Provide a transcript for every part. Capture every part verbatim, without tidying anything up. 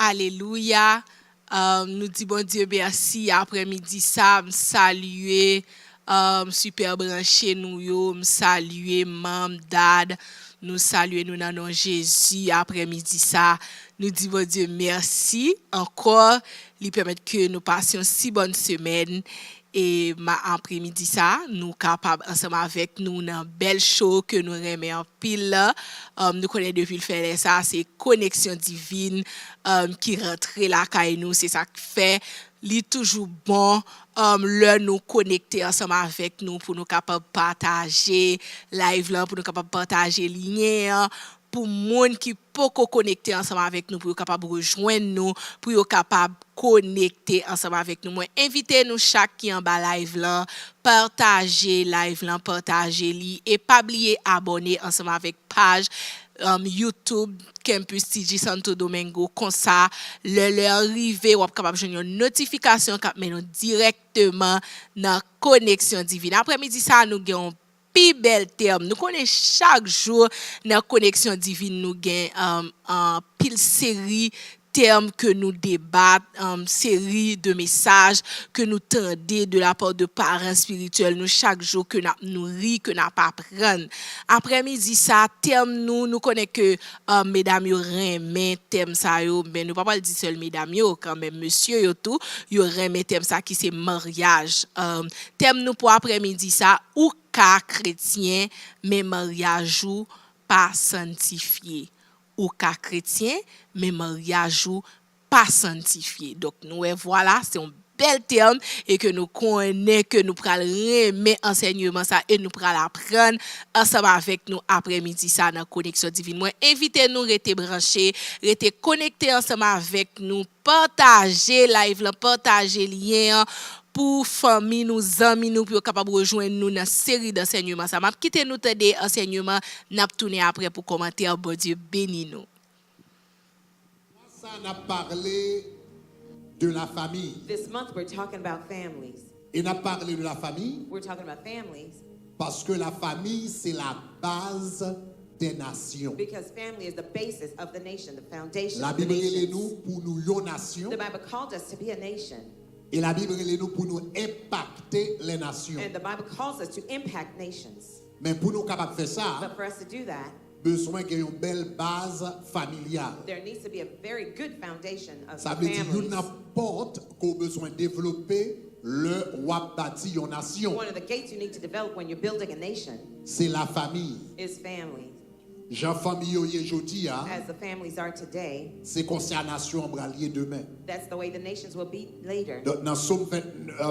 Alelouya. Um, nou di Bondye mèsi aprèmidi sa. M salye um, Sipè Branche nou yo. M salye manm, dad. Nou salye nou nan non Jezi aprèmidi sa. Nou di Bondye mèsi ankò. Li pèmèt ke nou pase yon si bòn semèn. E ma aprèmidi sa, nou kapab ansanm avèk nou nan bèl show ke nou renmen anpil la. Um, nou konnen depi l fè lè sa, se Koneksyon Divin um, ki rantre lakay nou. Se sa k fè li toujou bon um, lè nou konekte ansanm avèk nou pou nou kapab pataje live lan, pou nou kapab pataje lyen an, pou moun ki poko konekte ansanm avèk nou, pou yo kapab rejwenn nou, pou yo kapab konekte ansanm avèk nou. Mwen envite nou chak ki anba live lan, pataje live lan, pataje li, e pa bliye abòne ansanm avèk paj um, YouTube Campus T G Santo Domingo. Konsa, lè lè an rive, w ap kapab jwenn yon notifikasyon k ap mennen w dirèkteman nan Koneksyon Divin. Aprèmidi sa, nou gen yon pi bèl tèm. Nou konnen chak jou nan Koneksyon Divin, nou gen um, anpil seri tèm ke nou debat, um, seri de mesaj ke nou tande de la part de paran espirityèl nou chak jou ke n ap nouri, ke n ap aprann. Aprèmidi sa, tèm nou, nou konnen ke um, medam yo renmen tèm sa yo, men nou pa pral di sèl medam yo, kanmenm mesye yo tou, yo renmen tèm sa ki se maryaj. Um, tèm nou pou aprèmidi sa, ou ka kretyen, men maryaj ou pa sanntifye. Ou ka kretyen, men maryaj ou pa sanntifye. Donk, nou wè, vwala, se yon bèl tèm e ke nou konnen ke nou pral renmen ansèyman sa e nou pral aprann ansanm avèk nou aprèmidi sa nan Koneksyon Divin. Mwen envite nou rete branche, rete konekte ansanm avèk nou, pataje live lan, pataje lyen an pou fanmi nou, zanmi nou, pou yo kapab rejwenn nou nan seri dansèyman sa. M ap kite nou tande ansèyman, n ap tounen apre pou kòmantè. Bondye beni nou. Mwa sa n ap pale de la famiy. This month we're talking about families. E n ap pale de la famiy We're talking about families paske la famiy se la baz dè nasyon. Because family is the basis of the nation, the foundation of the Labib rele nations. Nou pou nou yon nasyon. The Bible called us to be a nation, E Labib rele nou pou nou enpakte lè nasyon. And the Bible calls us to impact nations. Men pou nou kapab fè sa, But for us to do that, bezwen gen yon bèl baz familyal. There needs to be a very good foundation of Sa vle di youn families. Nan pòt ke w bezwen devlope lè w ap bati yon nasyon. One of the gates you need to develop when you're building a nation Se la famiy. Is family. Jan fanmi yo ye jodi a, As the families are today, se konsa nasyon an pral ye demen. That's the way the nations will be later. Donk, nan Sòm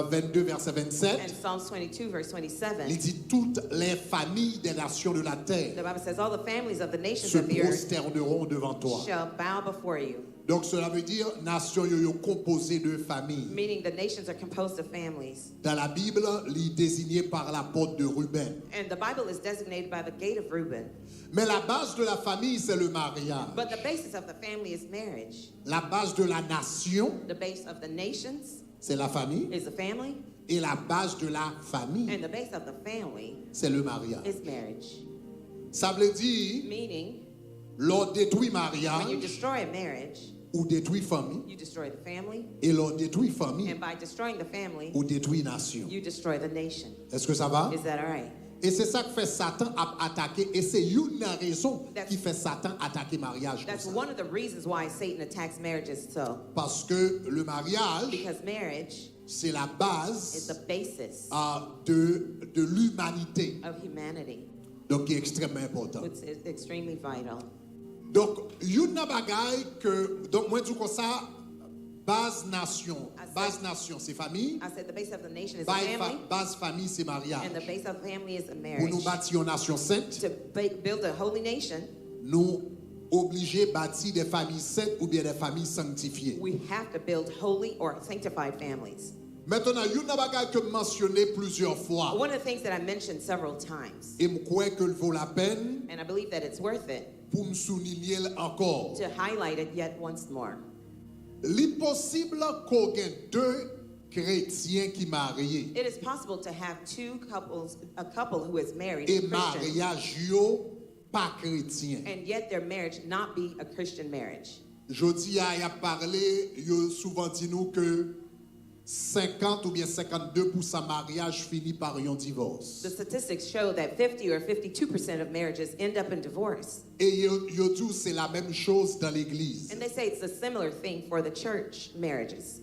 vennde vèsè vennsèt, In Psalms twenty-two, verse twenty-seven, li di, toutes les familles des nations de la terre the Bible says, "All the families of the nations se of the earth prosterneront devant toi. Shall bow before you." Donk, cela veut dire, nasyon yo, yo konpoze de famiy. Meaning the nations are composed of families. Dans la Bible, li désigné par la porte de Ruben. And the Bible is designated by the gate of Reuben. Mais la base de la famille, c'est le mariage. But the basis of the family is marriage. La base de la nation, The base of the nations c'est la famille. Is the family. Et la base de la famille, And the base of the family c'est le mariage. Is marriage. Sa vle di, Meaning, lè w detwi when you maryaj, destroy a marriage, ou detwi fanmi. You destroy the family. E lè w detwi fanmi, And by destroying the family, ou detwi nasyon. You destroy the nation. Èske sa va? Is that all right? E se sa k fè Satan ap atake, e se youn nan rezon That's- ki fè Satan atake maryaj That's konsa. One of the reasons why Satan attacks marriages so. Paske le maryaj, Because marriage se la is baz the basis ah, de, de limanite. Of humanity. Donk, ki ekstrèmman enpòtan. Which is extremely vital. Donk, youn nan bagay ke, donk, mwen di w konsa, baz nasyon, I said- baz nasyon se fanmi, I said the base of the nation is a baz fa- family, baz fanmi se maryaj. And the base of family is a Pou nou marriage. Bati yon nasyon sent, To ba- build a holy nation, nou oblije bati de fanmi sent oubyen de fanmi sanktifye. We have to build holy or sanctified families. Mentnan, youn nan bagay ke m mansyone plizyè fwa, One of the things that I mentioned several times, e m kwè ke l vo lapèn and I believe that it's worth it, pou m soulinye l ankò. To highlight it yet once more. Li posib ke w gen de kretyen ki marye. It is possible to have two couples, a couple who is married, E Christian, maryaj yo pa kretyen. And yet their marriage not be a Christian marriage. Jodi a, y ap pale, yo souvan di nou ke senkant oubyen senkannde pousan maryaj fini pa yon divòs. The statistics show that fifty or fifty-two percent of marriages end up in divorce. E yo, yo di w se la menm choz dan legliz. And they say it's a similar thing for the church marriages.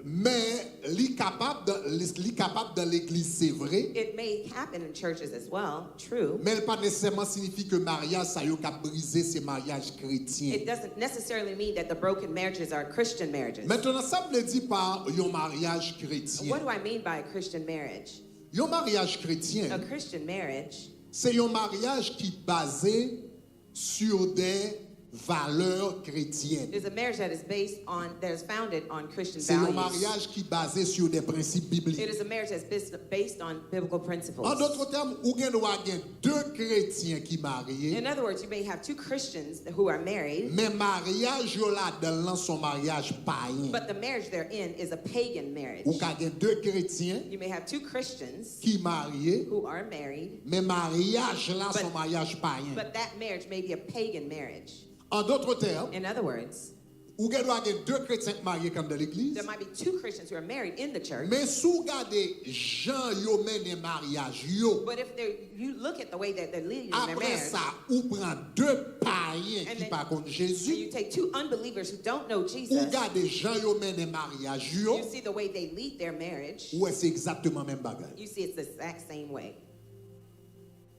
Men li kapab dan, li, li kapab dan legliz, se vre. It may happen in churches as well, true. Men l pa nesesèman siyifi ke maryaj sa yo k ap brize se maryaj kretyen. It doesn't necessarily mean that the broken marriages are Christian marriages. Mentnan, sa m vle di pa yon maryaj kretyen? What do I mean by a Christian marriage? Yon maryaj A kretyen, Christian marriage se yon maryaj ki baze sur des valeurs chrétiennes. Is a marriage that is based on, that is founded on Christian Se yon values. Maryaj ki baze sur des principes It bibliques. Is a marriage that's based, based on biblical principles. An dòt tèm, ou gen dwa gen de kretyen ki marye, In other words, you may have two Christians who are married, men maryaj yo ladan l lan se yon maryaj payen. But the marriage they're in is a pagan marriage. Ou ka gen de kretyen You may have two Christians ki marye, who are married, men maryaj la se yon But- maryaj payen. But that marriage may be a pagan marriage. An dòt tèm, In other words, ou gen dwa gen de kretyen k marye k anndan legliz, there might be two Christians who are married in the church, men si w gade jan yo mennen maryaj yo, but if they, you look at the way that they're leading their apre marriage, sa, ou pran de payen And ki then- pa konn and Jezi, you take two unbelievers who don't know ou Jesus, gade jan yo mennen maryaj yo, you see the way they lead their marriage, ou wè se egzakteman menm bagay. You see it's the exact same way.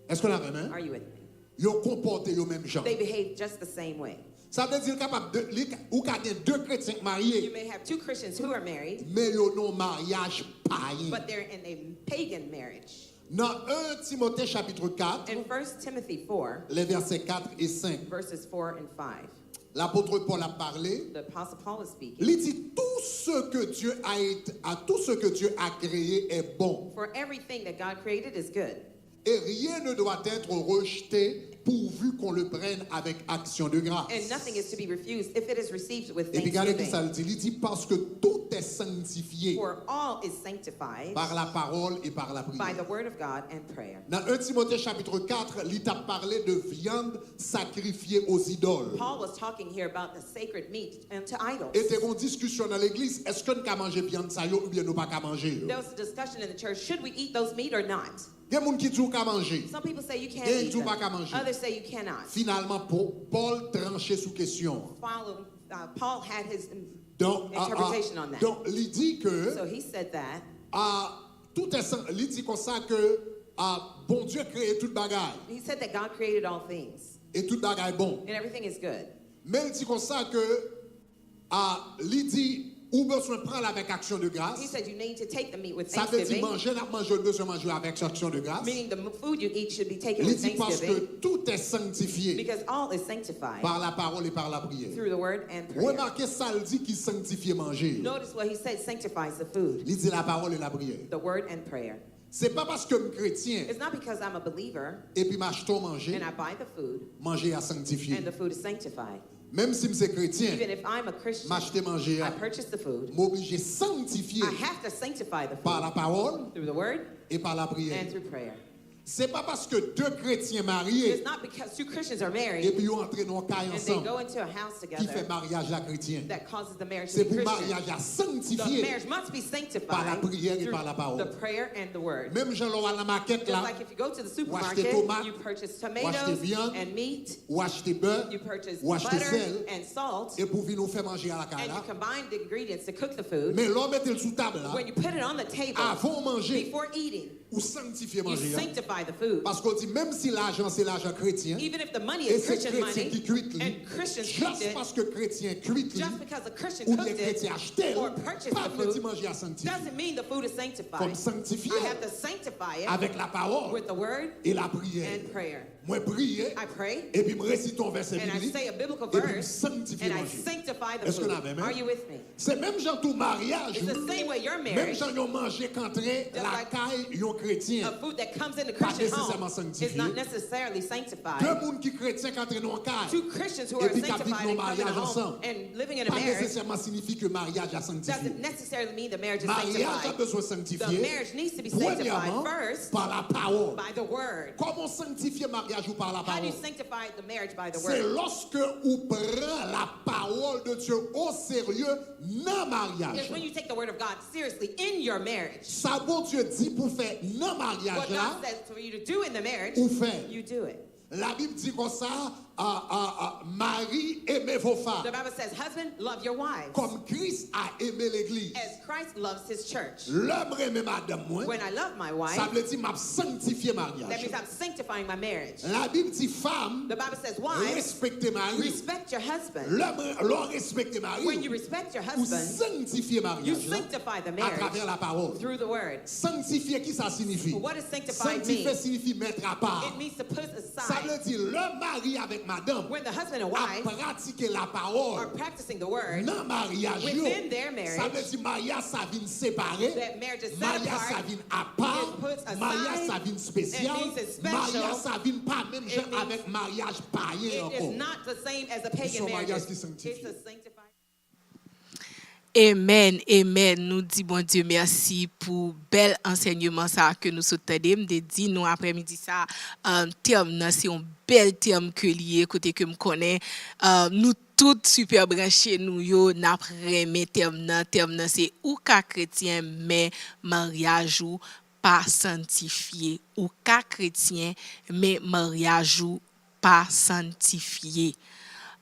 Èske n avè m? Are you with me? Yo konpòte yo menm jan. They behave just the same way. Sa vle di l kapab de, li, ka- ou ka gen de kretyen k marye, You may have two Christians who are married, men yo nan yon maryaj payen. But they're in a pagan marriage. Nan en Timote chapit kat, In First Timothy four, les versets kat e senk, verses four and five, lapot Pòl ap pale, the Apostle Paul is speaking. Li di, tout ce que Dieu a été, à tout ce que Dieu a créé est bon. For everything that God created is good, Et rien ne doit être rejeté pourvu qu'on le prenne avec action de grâce. And nothing is to be refused if it is received with Epi gade ki sa thanksgiving. L di. Li di, parce que tout est sanctifié For all is sanctified par la parole et par la by prière. The word of God and prayer. Nan en Timote chapit kat, li t ap pale de viande sacrifiée aux idoles. Paul was talking here about the sacred meat unto idols. E te gen yon diskisyon nan legliz, èske n ka manje vyann sa yo oubyen nou pa ka manje yo? There was a discussion in the church, should we eat those meat or not? Gen moun ki di w ka manje, Some people say you can't gen eat di w pa ka them. Manje. Others say you cannot. Finalman, Po- Pòl tranche sou kesyon an. Follow, uh, Paul had his um, Donk, a- a- interpretation on that. Donk, li di ke So he said that. a, tout est san- li di konsa ke a, Bondye kreye tout bagay He said that God created all things e tout bagay bon. And everything is good. Men li di konsa ke a, li di ou bezwen pran l avèk aksyon de gras. He said you need to take the meat with Sa vle di thanksgiving, manje n ap manje, nou bezwen manje avèk aksyon de gras. Meaning the m- food you eat should be taken Li with di paske thanksgiving tout est sanctifié because all is sanctified par la parole et par la prière. Through the word and prayer. Remake sa l di ki sanktifye manje yo. Notice what he said sanctifies the food, Li di la parole et la prière. The word and prayer. Se pa paske m kretyen It's not because I'm a believer epi m achte yon manje, and I buy the food manje a sanktifye. And the food is sanctified. Menm si m se kretyen, Even if I'm a Christian, m achte manje I a, purchase the food. M oblije sanktifye I have to sanctify the par food la parole through the word et par la prière. And through prayer. Se pa paske de kretyen marye It's not because two Christians are married epi yo antre nan yon kay and they ansanm go into a house ki fè together maryaj la kretyen. That causes the marriage Se to be pou Christian. Maryaj la The sanktifye marriage must be par la sanctified priyè e through par la pawòl. The prayer and the word. Menm jan lè w al nan makèt Just la, like if you go to the ou achte supermarket, tomat, You purchase ou achte tomatoes vyann, and meat, ou achte bè, You purchase ou achte butter sèl, and salt, epi w vin ou fè manje a lakay And la. You combine the ingredients to cook the food. Men lè w mete l sou tab la, When you put it on the table, avan w manje, Before eating, ou sanktifye You manje a. Sanctify the food. Paske w di, menm si lajan se lajan kretyen, Even if the money e is se Christian kretyen money, ki kwit li, And Christians just cooked it, paske kretyen kwit li, Just because a Christian oubyen cooked kretyen it achte l, or purchased pa the vle di food manje a sanktifye. Doesn't mean the food is sanctified. Fò m sanktifye I have to sanctify it avèk la pawòl with the word e la priyè. And prayer. Mwen priye, I pray, epi m resite yon vèsè And I biblik, say a biblical epi m verse, sanktifye And I manje. Sanctify the Èske food. N avè m? Are you with me? Se menm jan tou maryaj It's ou, the same way your menm marriage, jan yon manje k antre Just like lakay yon kretyen pa nesesèman sanktifye. De moun ki kretyen k antre nan yon kay epi k ap viv nan yon maryaj ansanm pa nesesèman siyifi ke maryaj la sanktifye. Maryaj la bezwen sanktifye, premyèman, pa lapawòl. Kòman w sanktifye maryaj ou? Pa lapawòl. Se lòske ou pran lapawòl de Dye oserye nan maryaj la. Sa Bondye di pou w fè nan maryaj la, ou fè l. Labib di konsa, a, a, a, mari, aimez vos femmes. Kòm Kris a eme legliz. Lè m renmen madanm mwen, sa vle di m ap sanktifye maryaj la. Labib di, fanm, respekte mari w. Lè w respekte mari w, ou sanktifye maryaj la atravè lapawòl. Sanktifye, kisa siyifi? Sanktifye siyifi mèt apa. Sa vle di, lè mari avèk madanm ap pratike lapawòl nan maryaj yo, sa vle di maryaj sa vin separe, maryaj sa vin apa, maryaj sa vin espesyal, maryaj sa vin pa menm jan avèk maryaj payen ankò. Li se yon maryaj ki sanktifye. Amen, amen. Nou di Bondye mèsi pou bèl ansèyman sa ke nou sot tande. M te di nou aprèmidi sa, um, tèm nan se yon bèl tèm ke li ye, kote ke m konnen, um, nou tout sipè branche nou yo, n ap renmen tèm nan. Tèm nan se ou ka kretyen, men maryaj ou pa sanktifye. Ou ka kretyen, men maryaj ou pa sanktifye.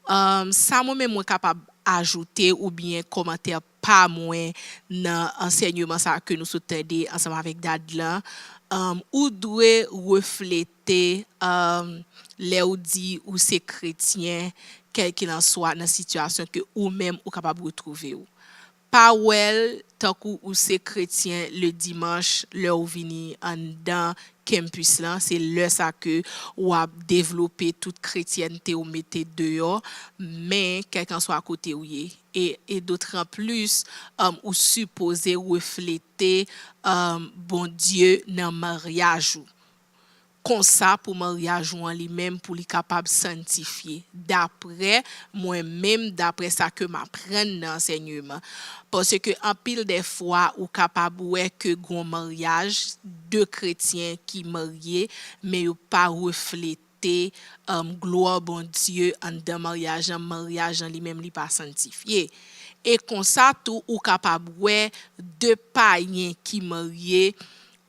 Um, sa mwen menm mwen kapab ajoute oubyen kòmantè pa mwen nan ansèyman sa ke nou sot tande ansanm avèk dad lan, um, ou dwe reflete, um, lè ou di ou se kretyen, kèlkelanswa nan sitiyasyon ke ou menm ou kapab retwouve w. Pa wè l tankou ou se kretyen le dimanch lè ou vini anndan campus lan, se lè sa ke w ap devlope tout kretyènte w mete deyò, men kèlkanswa kote w ye. E, e dotranplis, um, ou sipoze reflete, um, Bondye nan maryaj ou. Konsa pou maryaj ou an li menm pou li kapab sanktifye, daprè mwen menm, daprè sa ke m aprann nan ansèyman. Paske anpil de fwa ou kapab wè ke gon maryaj, de kretyen ki marye, men yo pa reflete, um, glwa Bondye anndan maryaj lan, maryaj lan li menm li pa sanktifye. E konsa tou ou kapab wè de payen ki marye,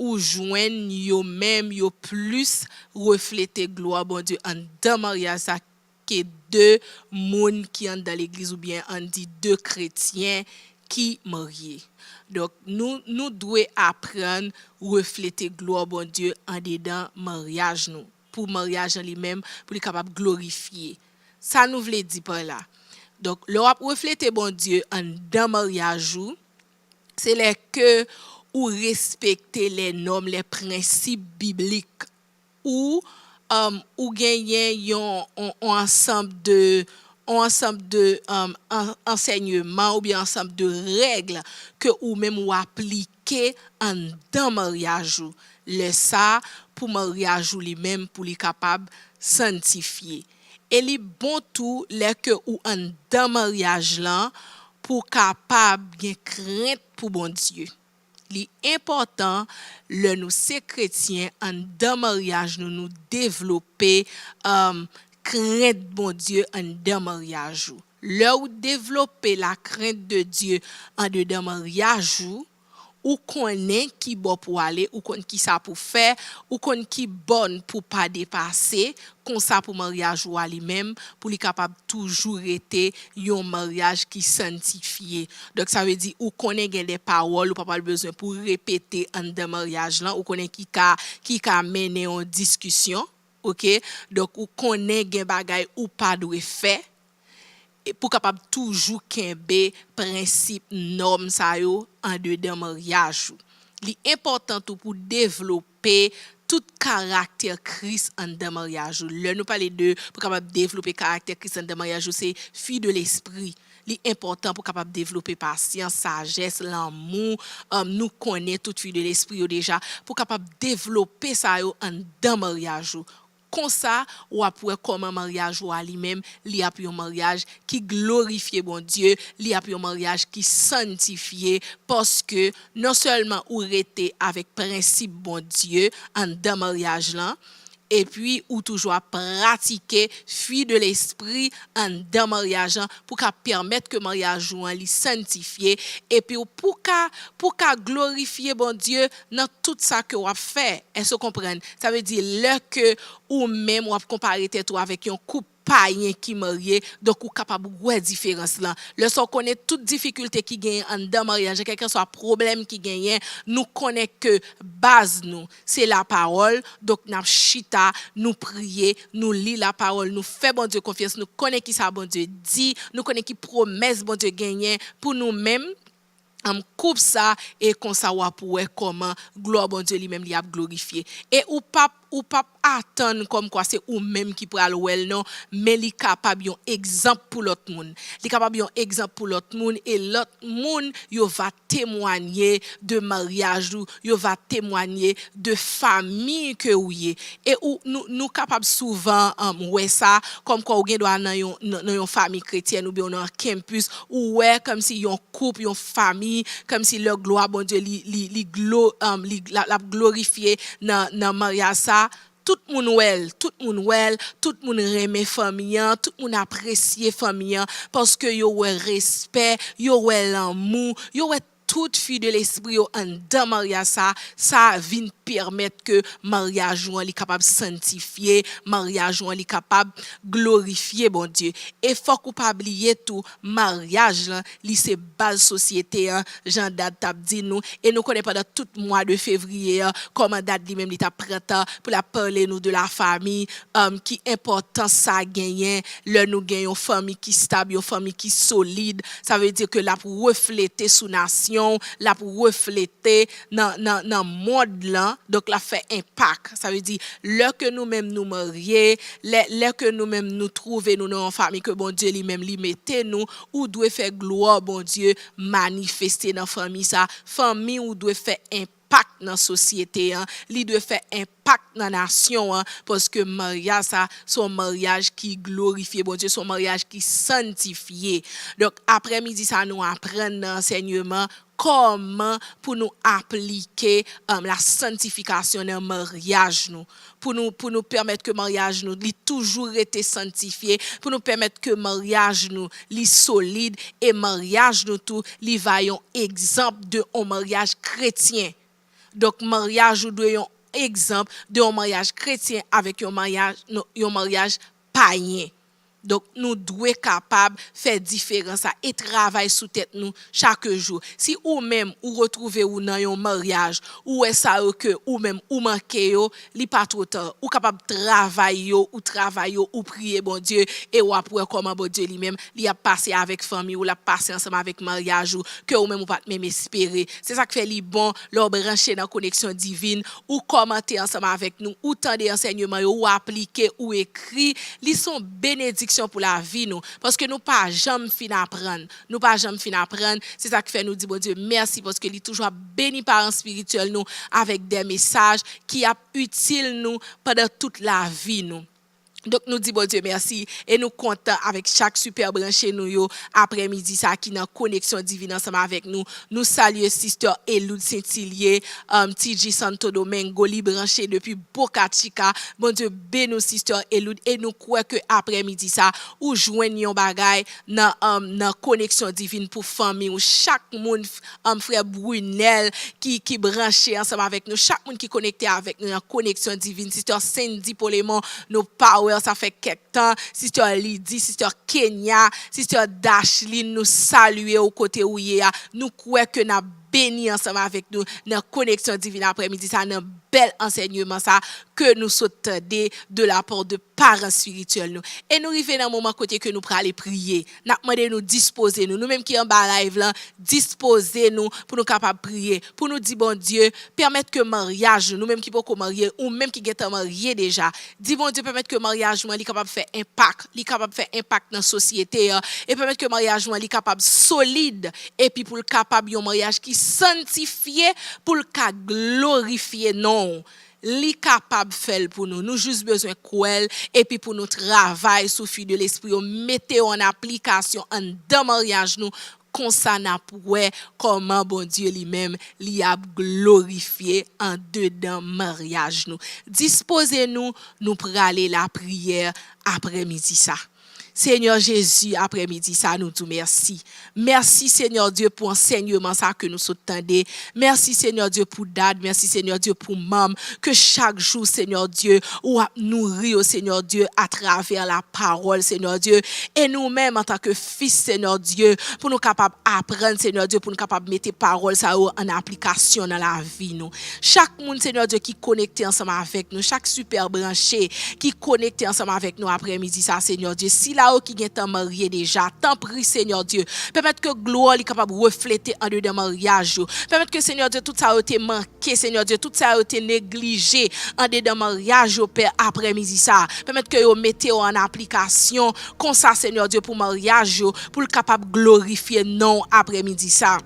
ou jwenn yo menm, yo plis reflete glwa Bondye anndan maryaj sa ke de moun ki anndan legliz oubyen ann di de kretyen ki marye. Donk, nou, nou dwe aprann reflete glwa Bondye andedan maryaj nou, pou maryaj lan li menm, pou li kapab glorifye. Sa nou vle di pa la? Donk, lè w ap reflete Bondye anndan maryaj ou, se lè ke ou respekte les normes, les principes bibliques, ou, um, ou genyen yon, yon, yon ansanm de, yon ansanm de, um, an-, ansèyman oubyen ansanm de règ ke ou menm ou aplike anndan maryaj ou. Lè sa, pou maryaj ou li menm, pou li kapab sanktifye. E li bon tou lè ke ou anndan maryaj lan pou w kapab gen krent pou Bondye. Li enpòtan lè nou se kretyen anndan maryaj nou, nou devlope, um, krent Bondye anndan maryaj ou. Lè ou devlope la crainte de Dieu andedan maryaj ou, ou konnen ki bò pou ale, ou konn kisa pou fè, ou konn ki bòn pou pa depase, konsa pou maryaj ou a li menm, pou li kapab toujou rete yon maryaj ki sanktifye. Donk, sa vle di, ou konnen gen de pawòl ou pa pral bezwen pou repete anndan maryaj lan, ou konnen ki ka, ki ka mennen yon diskisyon, oke? Donk, ou konnen gen bagay ou pa dwe fè, e pou kapab toujou kenbe prensip, nòm sa yo andedan maryaj ou. Li enpòtan tou pou devlope tout karaktè Kris anndan maryaj ou. Lè nou pale de, pou kapab devlope karaktè Kris anndan maryaj ou, se fruit de l'esprit. Li enpòtan pou kapab devlope pasyans, sajès, lanmou. Um, nou konnen tout fwi de lespri yo deja, pou kapab devlope sa yo anndan maryaj ou. Konsa, w ap wè kòman maryaj ou a li menm, li ap yon maryaj ki glorifye Bondye, li ap yon maryaj ki sanntifye, paske non sèlman ou rete avèk prensip Bondye anndan maryaj lan, epi ou toujou ap pratike fwi de lespri anndan maryaj lan pou ka pèmèt ke maryaj ou an li sanntifye, epi ou pou ka, pou ka glorifye Bondye nan tout sa ke w ap fè. Èske w konprann? Sa vle di, lè ke ou menm w ap konpare tèt ou avèk yon koup payen ki marye, donk ou kapab wè diferans lan. Lè sa w konnen tout difikilte ki genyen anndan maryaj, kèlkanswa pwoblèm ki genyen, nou konnen ke baz nou, se lapawòl, donk n ap chita, nou priye, nou li lapawòl, nou fè Bondye konfyans, nou konnen ki sa Bondye di, nou konnen ki pwomès Bondye genyen pou nou menm, um, koup sa, e konsa w ap wè kòman glwa Bondye li menm li ap glorifye. E ou p ap, ou p ap atann kòmkwa se ou menm ki pral wè l non, men li kapab yon egzanp pou lòt moun. Li kapab yon egzanp pou lòt moun, e lòt moun yo va temwanye de maryaj ou, yo va temwanye de fami ke ou ye. E ou, nou, nou kapab souvan, um, wè sa, kòmkwa ou gen dwa nan yon, nan, nan yon fami kretyèn oubyen ou nan yon campus, ou wè kòmsi yon koup, yon fami, kòmsi lè glwa Bondye li, li, li glo, um, li, l ap, l ap glorifye nan, nan maryaj sa, tout moun wè l, tout moun wè l, tout moun renmen fanmi an, tout moun apresye fanmi an, paske yo wè respè, yo wè lanmou, yo wè tout fwi de lespri yo anndan maryaj sa, sa vin pèmèt ke maryaj ou an li kapab sanntifye, maryaj ou an li kapab glorifye Bondye. E fòk ou pa bliye tou, maryaj lan, li se baz sosyete an, jan Dad t ap di nou, e nou konnen pandan tout mwa de fevriye an, kòman Dad li menm li t ap pran tan pou l ap pale nou de la famille, um, ki enpòtans sa genyen lè nou gen yon fanmi ki stab, yon fanmi ki solid. Sa vle di ke l ap reflete sou nasyon w, l ap reflete nan, nan, nan mond lan. Donk, l ap fè enpak. Sa vle di, lè ke nou menm nou marye, lè, lè ke nou menm nou twouve nou nan yon fanmi ke Bondye li menm li mete nou, ou dwe fè glwa Bondye manifeste nan fanmi sa. Fanmi ou dwe fè enpak nan sosyete an, li dwe fè enpak nan nasyon an, paske maryaj sa, se yon maryaj ki glorifye Bondye, se yon maryaj ki sanntifye. Donk, aprèmidi sa, nou aprann nan ansèyman kòman pou nou aplike, um, la sanctification nan maryaj nou. Pou nou, pou nou pèmèt ke maryaj nou, li toujou rete sanntifye, pou nou pèmèt ke maryaj nou, li solid, e maryaj nou tou, li va yon egzanp de yon maryaj kretyen. Donk, maryaj ou dwe yon egzanp de yon maryaj kretyen avèk yon maryaj, non, yon maryaj payen. Donk, nou dwe kapab fè diferans la e travay sou tèt nou chak jou. Si ou menm, ou retwouve ou nan yon maryaj, ou wè sa yo ke ou menm, ou manke yo, li pa twò ta. Ou kapab travay yo, ou travay yo, ou priye Bondye, e w ap wè kòman Bondye li menm, li ap pase avèk fanmi w, l ap pase ansanm avèk maryaj ou, ke ou menm ou pa t menm espere. Se sa k fè li bon, lè w branche nan koneksyon divin, ou kòmante ansanm avèk nou, ou tande ansèyman yo, ou aplike, ou ekri, li se yon benediksyon pou lavi nou, paske nou pa janm fin aprann, nou pa janm fin aprann, se sa k fè nou di Bondye mèsi, paske li toujou ap beni paran espirityèl nou avèk de mesaj ki ap itil nou pandan tout lavi nou. Donk, nou di Bondye mèsi e nou kontan avèk chak sipè branche nou yo aprèmidi sa ki nan koneksyon divin ansanm avèk nou. Nou salye Sister Eloud Saintillier, um, T G Santo Domingo, li branche depi Boca Chica. Bondye beni w, Sister Eloud, e nou kwè ke aprèmidi sa, ou jwenn yon bagay nan, um, nan koneksyon divin pou fanmi w. Chak moun, um, frè Brunel ki, ki branche ansanm avèk nou, chak moun ki konekte avèk nou nan koneksyon divin, Sister Sandy Polemon, nou pa wè w, sa fè kèk tan, Sister Lydie, Sister Kenya, Sister Dashlyn, nou salye w kote ou ye a. Nou kwè ke n ap beni ansanm avèk nou nan koneksyon divin aprèmidi sa, nan bèl ansèyman sa ke nou sot tande de la part de paran espirityèl nou. E nou rive nan moman kote ke nou prale priye. N ap mande nou dispoze nou. Nou menm ki anba live lan, dispoze nou pou nou kapab priye. Pou nou di Bondye, pèmèt ke maryaj nou, nou menm ki poko marye, ou menm ki gentan marye deja, di Bondye pèmèt ke maryaj mwen li kapab fè enpak, li kapab fè enpak nan sosyete an, e pèmèt ke maryaj mwen li kapab solid, epi pou l kapab yon maryaj ki sanntifye, pou l ka glorifye non w. Li kapab fè l pou nou. Nou jis bezwen kwè l, epi pou nou travay sou fwi de lespri yo, mete yo an aplikasyon anndan maryaj nou, konsa n ap wè kòman Bondye li menm, li ap glorifye andedan maryaj nou. Dispoze nou, nou prale lapriyè aprèmidi sa. Senyè Jezi, aprèmidi sa, nou di w mèsi. Mèsi, Senyè Dye, pou ansèyman sa ke nou sot tande. Mèsi, Senyè Dye, pou dad. Mèsi, Senyè Dye, pou manm. Ke chak jou, Senyè Dye, ou ap nouri yo, Senyè Dye, atravè lapawòl, Senyè Dye. E nou menm, antanke fis, Senyè Dye, pou nou kapab aprann, Senyè Dye, pou nou kapab mete pawòl sa yo an aplikasyon nan lavi nou. Chak moun, Senyè Dye, ki konekte ansanm avèk nou, chak sipè branche ki konekte ansanm avèk nou aprèmidi sa, Senyè Dye. Sila yo ki gentan marye deja, tanpri, Senyè Dye, pèmèt ke glwa li kapab reflete andedan maryaj yo. Pèmèt ke, Senyè Dye, tout sa yo te manke, Senyè Dye, tout sa yo te neglije andedan maryaj yo, Pè, aprèmidi sa. Pèmèt ke yo mete yo an aplikasyon, konsa, Senyè Dye, pou maryaj yo, pou l kapab glorifye non w aprèmidi sa.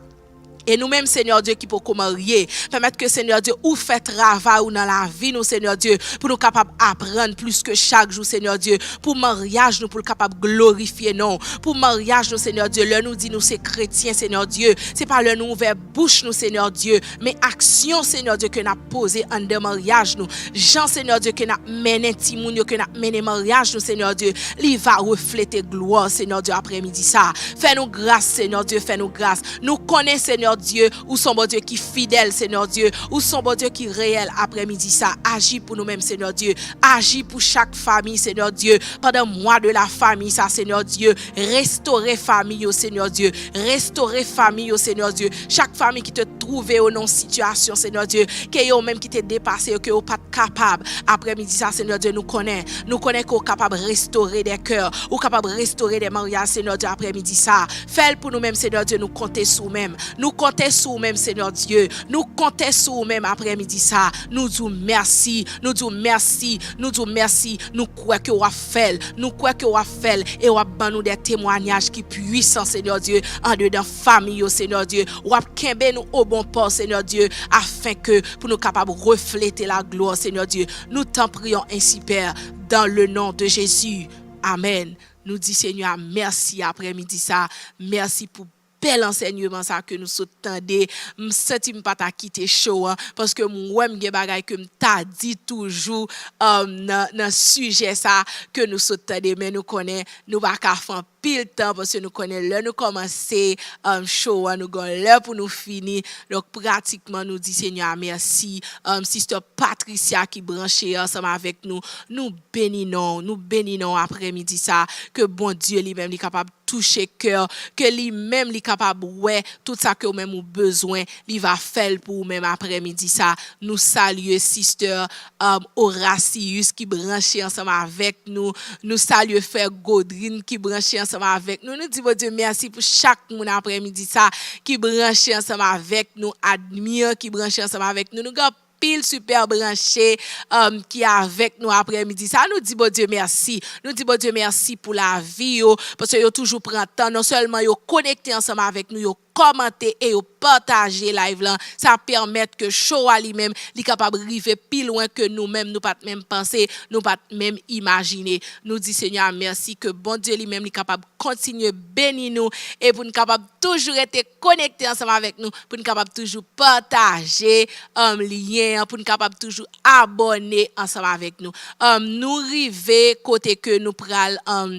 E nou menm, Senyè Dye, ki poko marye, pèmèt ke, Senyè Dye, ou fè travay ou nan lavi nou, Senyè Dye, pou nou kapab aprann plis ke chak jou, Senyè Dye, pou maryaj nou, pou l kapab glorifye non w. Pou maryaj nou, Senyè Dye, lè nou di nou se kretyen, Senyè Dye, se pa lè nou ouvè bouch nou, Senyè Dye, men aksyon, Senyè Dye, ke n ap poze anndan maryaj nou, jan, Senyè Dye, ke n ap mennen timoun yo, ke n ap mennen maryaj nou, Senyè Dye, li va reflete glwa, Senyè Dye, aprèmidi sa. Fè nou gras, Senyè Dye, fè nou gras. Nou konnen, Senyè Dye, ou se yon Bondye ki fidèl, Senyè Dye. Ou se yon Bondye ki reyèl aprèmidi sa. Aji pou nou menm, Senyè Dye. Aji pou chak fanmi, Senyè Dye. Pandan mwa de la fanmi sa, Senyè Dye, restore fanmi yo, Senyè Dye. Restore fanmi yo, Senyè Dye. Chak fanmi ki te twouve yo nan yon sitiyasyon, Senyè Dye, ke yo menm ki te depase yo, ke yo pa t kapab. Aprèmidi sa, Senyè Dye, nou konnen. Nou konnen ke w kapab restore des cœurs. Ou kapab restore des mariages, Senyè Dye, aprèmidi sa. Fè l pou nou menm, Senyè Dye, nou konte sou ou menm. Nou konte sou ou menm, Senyè Dye. Nou konte sou ou menm aprèmidi sa. Nou di w mèsi. Nou di w mèsi. Nou di w mèsi. Nou kwè ke w ap fè l. Nou kwè ke w ap fè l. E w ap ban nou de temwanyaj ki pwisan, Senyè Dye, andedan fanmi yo, Senyè Dye. W ap kenbe nou o bon pò, Senyè Dye, afenke pou nou kapab reflete laglwa, Senyè Dye. Nou t'en prions ainsi, Père, dans le nom de Jésus. Amèn. Nou di Senyè a mèsi aprèmidi sa. Mèsi pou bèl ansèyman sa ke nou sot tande. M santi m pa ta kite show an, paske m wè m gen bagay ke m ta di toujou, um, nan, nan sijè sa ke nou sot tande. Men nou konnen nou pa ka fè anpil tan, paske nou konnen lè nou kòmanse, um, show an, nou gen lè pou nou fini. Donk, pratikman, nou di Senyè a mèsi. Um, Sister Patricia ki branche ansanm avèk nou, nou beni non w, nou beni non w aprèmidi sa, ke Bondye li menm li kapab touche kè, ke li menm li kapab wè tout sa ke w menm ou bezwen, li va fè l pou ou menm aprèmidi sa. Nou salye Sister, um, Horatius ki branche ansanm avèk nou. Nou salye frè Godrin ki branche ansanm avèk nou. Nou di Bondye mèsi pou chak moun aprèmidi sa ki branche ansanm avèk nou. Admir ki branche ansanm avèk nou. Nou gen anpil sipè branche, um, ki avèk nou aprèmidi sa. Nou di Bondye mèsi. Nou di Bondye mèsi pou lavi yo, paske yo toujou pran tan. Non sèlman yo konekte ansanm avèk nou, yo kòmante e yo pataje live lan. Sa pèmèt ke show a li menm, li kapab rive pi lwen ke nou menm, nou pa t menm panse, nou pa t menm imajine. Nou di Senyè a mèsi, ke Bondye li menm, li kapab kontinye beni nou e pou n kapab toujou rete konekte ansanm avèk nou, pou n kapab toujou pataje, um, lyen an, pou n kapab toujou abòne ansanm avèk nou. Um, nou rive kote ke nou pral, um,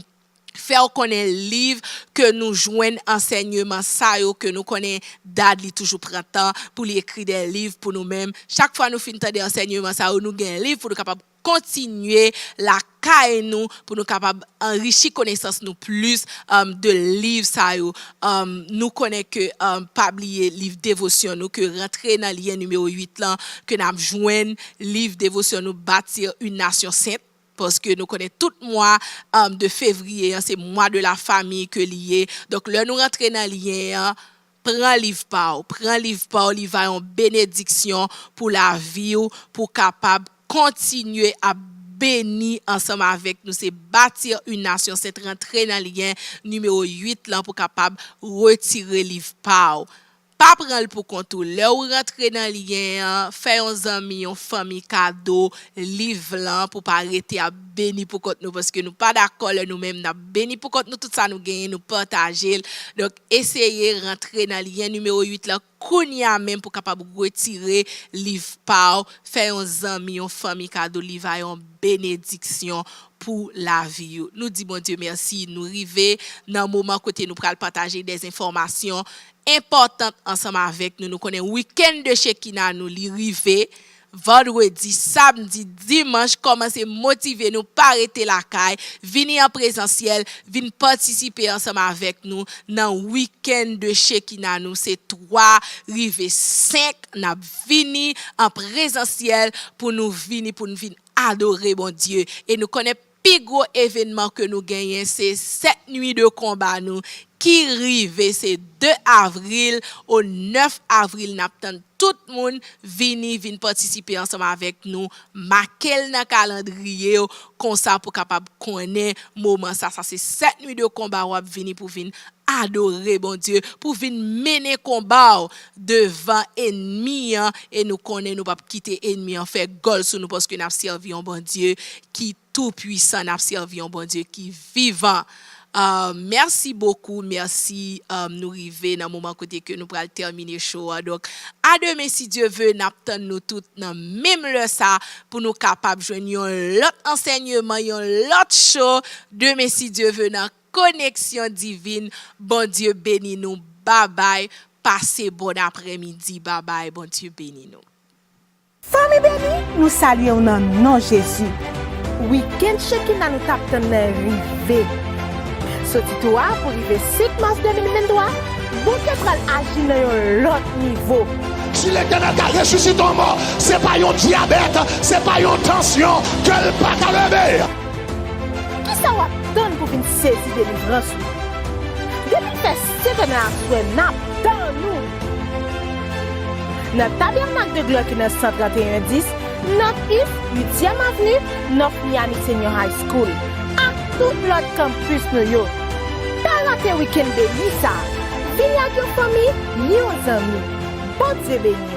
fè w konnen liv ke nou jwenn ansèyman sa yo, ke nou konnen Dad li toujou pran tan pou li ekri de liv pou nou menm. Chak fwa nou fin tande ansèyman sa yo, nou gen liv pou nou kapab kontinye lakay nou, pou nou kapab anrichi konesans nou plis, um, de liv sa yo. Um, nou konnen ke, um, pa bliye liv devosyon nou, ke rantre nan lyen nimewo uit lan, ke n ap jwenn liv devosyon nou, Bâtir une nation sainte. Paske nou konnen tout mwa, um, de fevriye an, se mwa de la fami ke li ye. Donk, lè nou rantre nan lyen an, pran liv pa w, pran liv pa w, li va yon benediksyon pou lavi w, pou kapab kontinye ap beni ansanm avèk nou. Se Bâtir une nation sainte, rantre nan lyen nimewo uit lan pou kapab retire liv pa w. Pa pran l pou kont ou. Lè w rantre nan lyen an, fè yon zanmi, yon fanmi kado liv lan pou pa rete ap beni pou kont nou, paske nou pa dakò lè nou menm n ap beni pou kont nou, tout sa nou genyen, nou pataje l. Donk, eseye rantre nan lyen nimewo uit lan kounye a menm pou kapab retire liv pa w, fè yon zanmi, yon fanmi kado, li va yon benediksyon pou lavi w. Nou di Bondye mèsi, nou rive nan moman kote nou pral pataje de enfòmasyon enpòtan ansanm avèk nou. Nou konnen wikenn de Chekina nou, li rive. Vandredi, samdi, dimanch, kòmanse motive nou, pa rete lakay, vini an prezansyèl, vin patisipe ansanm avèk nou nan wikenn de Chekina nou. Se twa rive senk, n ap vini an prezansyèl pou nou vini, pou nou vin adore Bondye. E nou konnen pi gwo evènman ke nou genyen, se sèt nwi de konba nou ki rive, se de avril o nèf avril, n ap tann tout moun vini, vin patisipe ansanm avèk nou, make l nan kalandriye w, konsa pou kapab konnen moman sa, sa se sèt nwi de konba w ap vini pou vin adore Bondye, pou vin mennen konba w devan enmi an, e nou konnen nou p ap kite enmi an fè gòl sou nou, paske n ap sèvi yon Bondye ki tou pwisan, n ap sèvi yon Bondye ki vivan. Uh, mèsi bokou, mèsi. Um, nou rive nan moman kote ke nou pral tèmine show a. Donk, a demen, si Dye ve, n ap tann nou tout nan menm lè sa pou nou kapab jwenn yon lòt ansèyman, yon lòt show. Demen, si Dye ve, nan Koneksyon Divin. Bondye beni nou. Babay. Pase bon aprèmidi. Babay. Bondye beni nou. Fanmi beni, nou salye w nan non Jezi. Wikenn Chekina nou t ap tann nan rive. Soti twa pou rive senk mas de mil venntwa, Bondye pral aji nan yon lòt nivo. Si Letènèl ka resisite yon mò, se pa yon dyabèt, se pa yon tansyon ke l pa ka leve. Kisa w ap tann pou vin sezi delivrans ou? Depi l fè sèt è nan aswè, n ap tann ou! Nan Tabènak de Glwa ki nan san trannteyen dis, North East, uityèm Avni, North Miami Senior High School, ak tout lòt kanpis nou yo. Pa rate wikenn beni sa a! Vini ak yon fanmi, yon zanmi. Bondye beni w!